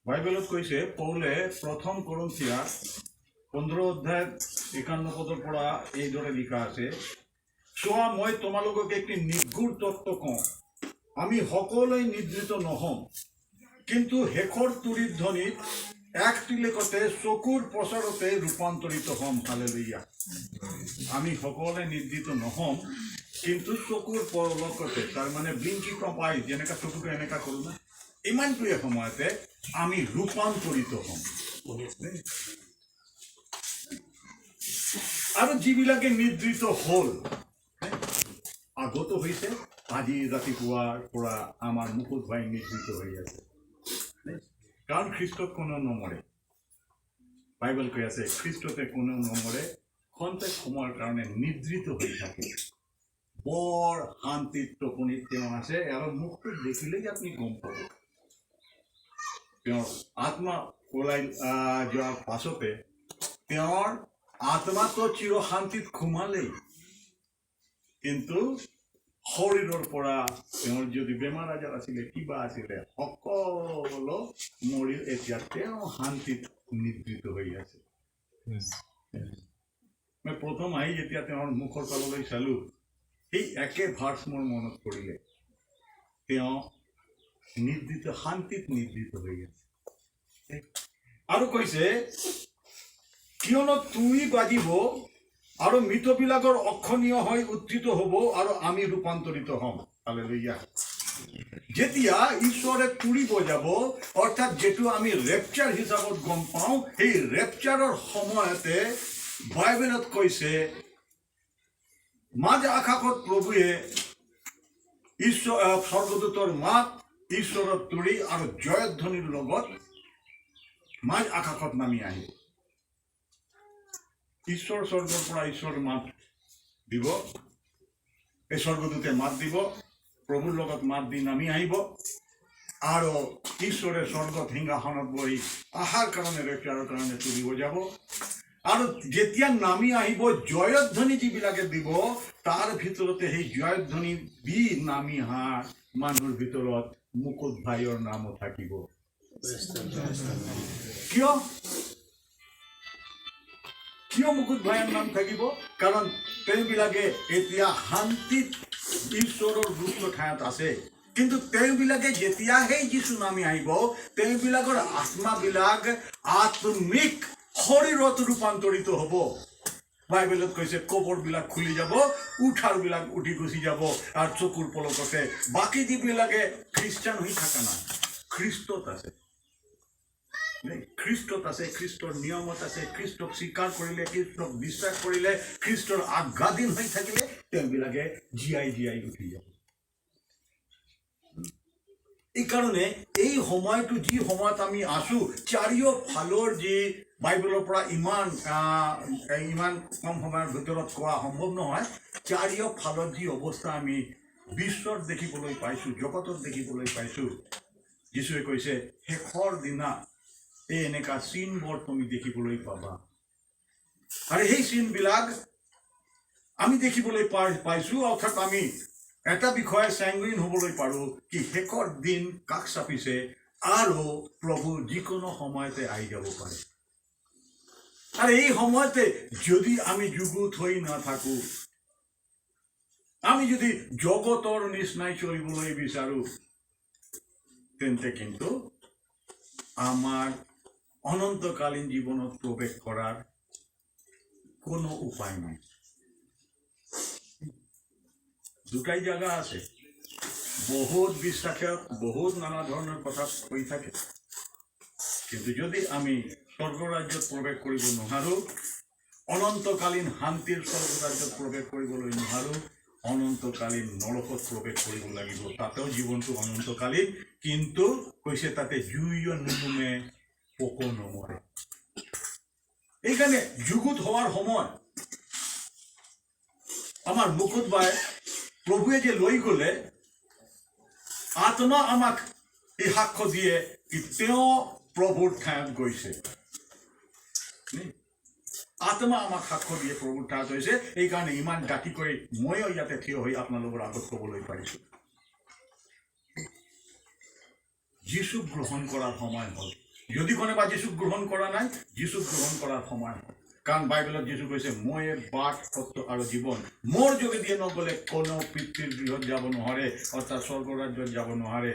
বাইবেলত কৈছে, পৌলে প্ৰথম কৰিন্থীয়া 15 অধ্যায়ত 51 পদৰ পৰা এইদৰে লিখা আছে, "চোৱা, মই তোমালোকক একটি নিগূঢ় তত্ত্ব কওঁ। আমি সকলোৱে নিদ্ৰিত নহ'ম, কিন্তু শেষৰ তুৰীৰ ধ্বনিত এক তিলেকতে চকুৰ পচাৰতে ৰূপান্তৰিত হ'ম।" হালেলুয়া! আমি সকলোৱে নিদ্ৰিত নহ'ম, কিন্তু চকুৰ পলকতে, তাৰমানে ব্লিংকিং অফ আই, যেনেকা চকুটো এনেকা কৰোঁ না, ইমানটোৱে সময়তে আমি ৰূপান্তৰিত হ'ম। দেই। আৰু যিবিলাকে নিদ্ৰিত হ'ল, আগতো হৈছে, আজি ৰাতিপুৱাৰ পৰা আমাৰ মুকুট ভাই নিদ্ৰিত হৈ আছে। দেই। কাৰণ খ্ৰীষ্টত কোনেও নমৰে। বাইবেল কৈ আছে, খ্ৰীষ্টতে কোনেও নমৰে, খন্তেক সময়ৰ কাৰণে নিদ্ৰিত হৈ থাকে। বৰ শান্তিত টোপনিত তেওঁ আছে আৰু মুখটো দেখিলেই আপুনি গম পাব। তেওঁৰ আত্মা ওলাই যোৱাৰ পাছতে তেওঁৰ আত্মাটো চিৰ শান্তিত সোমালেই, কিন্তু শৰীৰৰ পৰা তেওঁৰ যদি বেমাৰ আজাৰ আছিলে, কিবা আছিলে, সকলো মৰিল। এতিয়া তেওঁ শান্তিত নিদ্ৰিত হৈ আছে। মই প্ৰথম আহি যেতিয়া তেওঁৰ মুখৰ ফাললৈ চালোঁ, সেই একে ভাৰ্চ মোৰ মনত পৰিলে, তেওঁ নিদ্ৰিত, শান্তিত নিদ্ৰিত হৈ আছে। আৰু কৈছে, কিয়নো তুৰী বাজিব আৰু মৃতবিলাকৰ অক্ষণীয় হৈ উত্থিত হ'ব আৰু আমি ৰূপান্তৰিত হ'ম। হালেলুয়া! যেতিয়া ঈশ্বৰে তুৰী বজাব, অৰ্থাৎ যিটো আমি ৰেপচাৰ হিচাপত গম পাওঁ, সেই ৰেপচাৰৰ সময়তে বাইবেলত কৈছে, মাজ আকাশত প্ৰভুৱে ঈশ্বৰ স্বৰ্গদূতৰ মাত, ঈশ্বৰৰ তুৰী আৰু জয়ধ্বনিৰ লগত মাজ আকাশত নামি আহিব। ঈশ্বৰ স্বৰ্গৰ পৰা ঈশ্বৰ মাত দিব, এই স্বৰ্গদূতে মাত দিব, প্ৰভুৰ লগত মাত দি নামি আহিব আৰু ঈশ্বৰে স্বৰ্গত সিংহাসনত বহি অহাৰ কাৰণে, ৰেপচাৰৰ কাৰণে তুৰী বজাব। আৰু যেতিয়া নামি আহিব, জয়ধ্বনি যিবিলাকে দিব, তাৰ ভিতৰতে সেই জয়ধ্বনি দি নামি অহা মানুহৰ ভিতৰত মুকুট ভাইৰ নামো থাকিব। কিয়? কিয় মুকুট ভাইৰ নাম থাকিব? কাৰণ তেওঁবিলাকে এতিয়া শান্তিত ঈশ্বৰৰ গুপ্ত ঠাইত আছে। কিন্তু তেওঁবিলাকে যেতিয়া সেই যীচু নামি আহিব, তেওঁবিলাকৰ আত্মাবিলাক আত্মিক শৰীৰত ৰূপান্তৰিত হ'ব। বাইবেলত কৈছে, কবৰবিলাক খুলি যাব, উঠাৰবিলাক উঠি গুচি যাব আৰু চকুৰ পলকতে বাকী যিবিলাকে খ্ৰীষ্টান হৈ থকা নাই, খ্ৰীষ্টত আছে দেই, খ্ৰীষ্টত আছে, খ্ৰীষ্টৰ নিয়মত আছে, খ্ৰীষ্টক স্বীকাৰ কৰিলে, খ্ৰীষ্টক বিশ্বাস কৰিলে, খ্ৰীষ্টৰ আজ্ঞাধীন হৈ থাকিলে, তেওঁবিলাকে জীয়াই জীয়াই উঠি যাব। এইকাৰণে এই সময়টো, যি সময়ত আমি আছো, চাৰিওফালৰ যি বাইবেলৰ পৰা ইমান কম সময়ৰ ভিতৰত কোৱা সম্ভৱ নহয়, চাৰিওফালৰ যি অৱস্থা আমি বিশ্বত দেখিবলৈ পাইছোঁ, জগতত দেখিবলৈ পাইছোঁ, যীশুৱে কৈছে, শেষৰ দিনা এই এনেকা চিনবোৰ তুমি দেখিবলৈ পাবা। আৰু সেই চিনবিলাক আমি দেখিবলৈ পাইছোঁ। অৰ্থাৎ আমি এটা বিষয়ে চেংগুইন হ'বলৈ পাৰোঁ কি শেষৰ দিন কাষ চাপিছে আৰু প্ৰভু যিকোনো সময়তে আহি যাব পাৰে। আৰু এই সময়তে যদি আমি যুগুত হৈ নাথাকোঁ, আমি যদি জগতৰ নিচিনাই চলিবলৈ বিচাৰোঁ, তেন্তে কিন্তু আমাৰ অনন্তকালীন জীৱনত প্ৰৱেশ কৰাৰ কোনো উপায় নাই। দুটাই জাগা আছে। বহুত বিশ্বাসত বহুত নানা ধৰণৰ কথা কৈ থাকে, কিন্তু যদি আমি স্বৰ্গৰাজ্যত প্ৰৱেশ কৰিব নোৱাৰোঁ, অনন্তকালীন শান্তিৰ স্বৰ্গৰাজ্যত প্ৰৱেশ কৰিবলৈ নোৱাৰোঁ, অনন্তকালীন নৰকত প্ৰৱেশ কৰিব লাগিব। তাতেও জীৱনটো অনন্তকালীন, কিন্তু কৈছে তাতে জুইও নুনুমে, পোকো নমৰে। এইকাৰণে যুগুত হোৱাৰ সময়। আমাৰ মুকুট বাই প্ৰভুৱে যে লৈ গ'লে, আত্মা আমাক এই সাক্ষ্য দিয়ে কি তেওঁ প্ৰভুৰ ঠাইত গৈছে। আত্মা আমাক সাক্ষ্য দিয়ে প্ৰভুৰ ঠাইত হৈছে। এইকাৰণে ইমান ডাঠি কৰি ময়ো ইয়াতে থিয় হৈ আপোনালোকৰ আগত ক'বলৈ পাৰিছোঁ। যীচুক গ্ৰহণ কৰাৰ সময় হ'ল। যদি কোনোবা যীচুক গ্ৰহণ কৰা নাই, যীচুক গ্ৰহণ কৰাৰ সময় হ'ল। কাৰণ বাইবেলত যীচু কৈছে, "ময়ে বাট, সত্য আৰু জীৱন। মোৰ যোগেদিয়ে নগ'লে কোনো পিতৃৰ গৃহত যাব নোৱাৰে", অৰ্থাৎ স্বৰ্গৰাজ্যত যাব নোৱাৰে।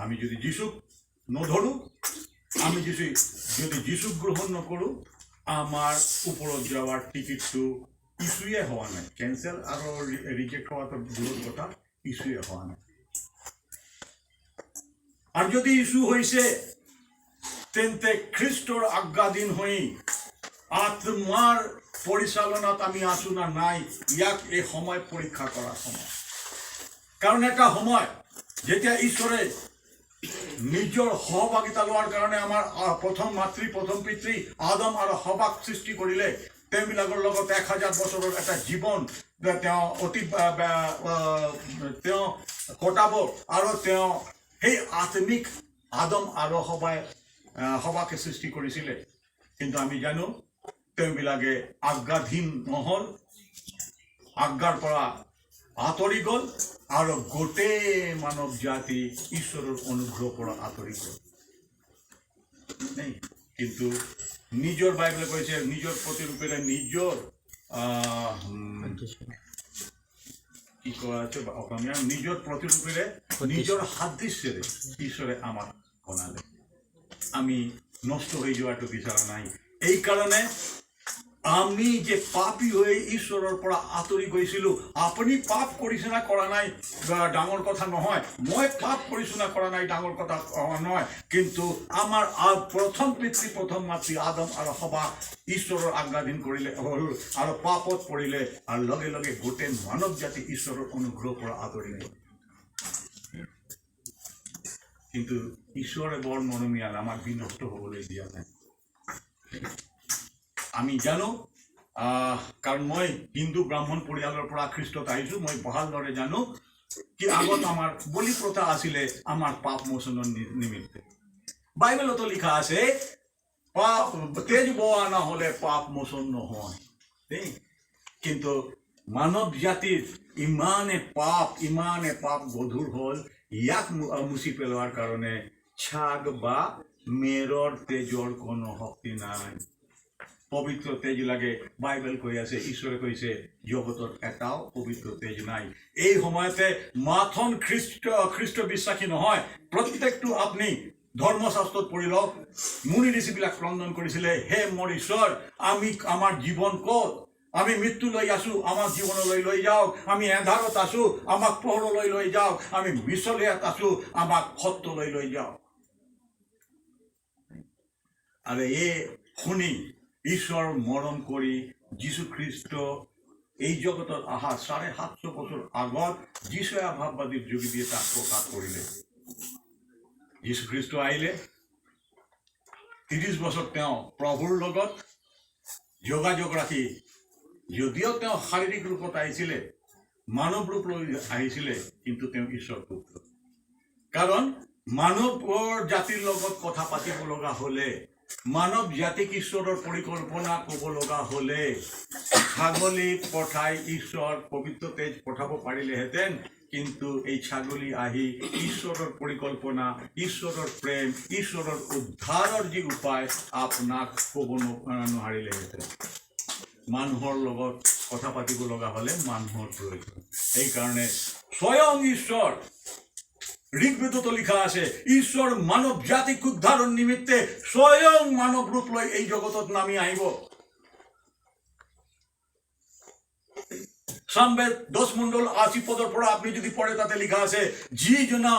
আমি যদি যীচুক নধৰোঁ, আমি যদি যীচুক গ্ৰহণ নকৰোঁ, আমাৰ ওপৰত যোৱাৰ টিকিটটো ইছ্যুয়ে হোৱা নাই। কেঞ্চেল আৰু ৰিজেক্ট হোৱাটো দূৰৰ কথা, ইছ্যুয়ে হোৱা নাই। আৰু যদি ইছ্যু হৈছে, তেন্তে খ্ৰীষ্টৰ আজ্ঞাধীন হৈ আত্মাৰ পৰিচালনাত আমি আছো না নাই, ইয়াক এই সময় পৰীক্ষা কৰাৰ সময়। কাৰণ এটা সময় যেতিয়া ঈশ্বৰে নিজৰ সহভাগিতা লোৱাৰ কাৰণে আমাৰ প্ৰথম মাতৃ, প্ৰথম পিতৃ আদম আৰু হৱাক সৃষ্টি কৰিলে। তেওঁবিলাকৰ লগত 1000 বছৰৰ এটা জীৱন তেওঁ অতি তেওঁ কটাব আৰু তেওঁ সেই আত্মিক আদম আৰু হৱাকে সৃষ্টি কৰিছিলে। কিন্তু আমি জানো, তেওঁবিলাকে আজ্ঞাধীন নহ'ল, আজ্ঞাৰ পৰা আঁতৰি গ'ল আৰু গোটেই মানৱ জাতি ঈশ্বৰৰ অনুগ্ৰহৰ পৰা আঁতৰি গ'ল। নেই, কিন্তু নিজৰ বাইবেলে কৈছে, নিজৰ প্ৰতিৰূপেৰে নিজৰ কি কোৱা আছে বা অসমীয়া, নিজৰ প্ৰতিৰূপেৰে, নিজৰ সাদৃশ্যেৰে ঈশ্বৰে আমাক বনালে। আমি নষ্ট হৈ যোৱাটো বিচৰা নাই। এইকাৰণে আমি যে পাপী হৈ ঈশ্বৰৰ পৰা আঁতৰি গৈছিলোঁ, আপুনি পাপ কৰিছে না কৰা নাই বা ডাঙৰ কথা নহয়, মই পাপ কৰিছোঁ না কৰা নাই ডাঙৰ কথা নহয়, কিন্তু আমাৰ প্ৰথম পিতৃ, প্ৰথম মাতৃ আদম আৰু হৱা ঈশ্বৰৰ আজ্ঞাধীন কৰিলে হ'ল আৰু পাপত পৰিলে আৰু লগে লগে গোটেই মানৱ জাতি ঈশ্বৰৰ অনুগ্ৰহৰ পৰা আঁতৰি গ'ল। কিন্তু ঈশ্বৰে বৰ মৰমীয়াল, আমাক বিনষ্ট হ'বলৈ দিয়া নাই। আমি জানো, কাৰণ মই হিন্দু ব্ৰাহ্মণ পৰিয়ালৰ পৰা খ্ৰীষ্টত আহিছোঁ, মই ভালদৰে জানো কি আগত আমাৰ বলি প্ৰথা আছিলে আমাৰ পাপ মোচনৰ নিমিত্তে। বাইবেলতো লিখা আছে, পাপ তেজ বোৱা নহ'লে পাপ মোচন নহয় দেই। কিন্তু মানৱ জাতিৰ ইমানে পাপ, ইমানে পাপ গধুৰ হ'ল, ইয়াক মুচি পেলোৱাৰ কাৰণে ছাগ বা মেৰৰ তেজৰ কোনো শক্তি নাই। পবিত্ৰ তেজ লাগে। বাইবেল কৈ আছে, ঈশ্বৰে কৈছে, জগতত এটাও পবিত্ৰ তেজ নাই। এই সময়তে মাথন খ্ৰীষ্ট বিশ্বাসী নহয়, প্ৰত্যেকটো আপুনি ধৰ্মশাস্ত্ৰত পঢ়ি লওক, মুনি ঋষিবিলাক ক্ৰন্দন কৰিছিলে, "হে মোৰ ঈশ্বৰ, আমি আমাৰ জীৱন ক'ত? আমি মৃত্যুলৈ আছো, আমাক জীৱনলৈ লৈ যাওক। আমি এন্ধাৰত আছো, আমাক পোহৰলৈ লৈ যাওক। আমি মিছলীয়াত আছো, আমাক সত্যলৈ লৈ যাওক।" আৰু এই শুনি ঈশ্বৰ মৰম কৰি যীশুখ্ৰীষ্ট এই জগতত অহা 750 বছৰ আগত যিচয়া ভাববাদীৰ যোগেদি তাক প্ৰকাশ কৰিলে। যীশুখ্ৰীষ্ট আহিলে, 30 বছৰ তেওঁ প্ৰভুৰ লগত যোগাযোগ ৰাখি, যদিও তেওঁ শাৰীৰিক ৰূপত আহিছিলে, মানৱ ৰূপ লৈ আহিছিলে, কিন্তু তেওঁ ঈশ্বৰ পুত্ৰ। কাৰণ মানৱৰ জাতিৰ লগত কথা পাতিব লগা হ'লে, মানৱ জাতিক ঈশ্বৰৰ পৰিকল্পনা ক'ব লগা হ'লে ছাগলী পঠাই ঈশ্বৰ পবিত্ৰ তেজ পঠাব পাৰিলেহেঁতেন, কিন্তু এই ছাগলী আহি ঈশ্বৰৰ পৰিকল্পনা, ঈশ্বৰৰ প্ৰেম, ঈশ্বৰৰ উদ্ধাৰৰ যি উপায় আপোনাক ক'ব নোৱাৰিলেহেঁতেন। মানুহৰ লগত কথা পাতিব লগা হ'লে মানুহৰ প্ৰয়োজন। সেইকাৰণে স্বয়ং ঈশ্বৰ, ঋগ্বেদতো লিখা আছে, ঈশ্বৰ মানৱ জাতিক উদ্ধাৰৰ নিমিত্তে স্বয়ং মানৱ ৰূপ লৈ এই জগতত নামি আহিব। সামবেদ 10 মণ্ডল 80 পদৰ পৰা আপুনি যদি পঢ়ে, তাতে লিখা আছে, যিজনা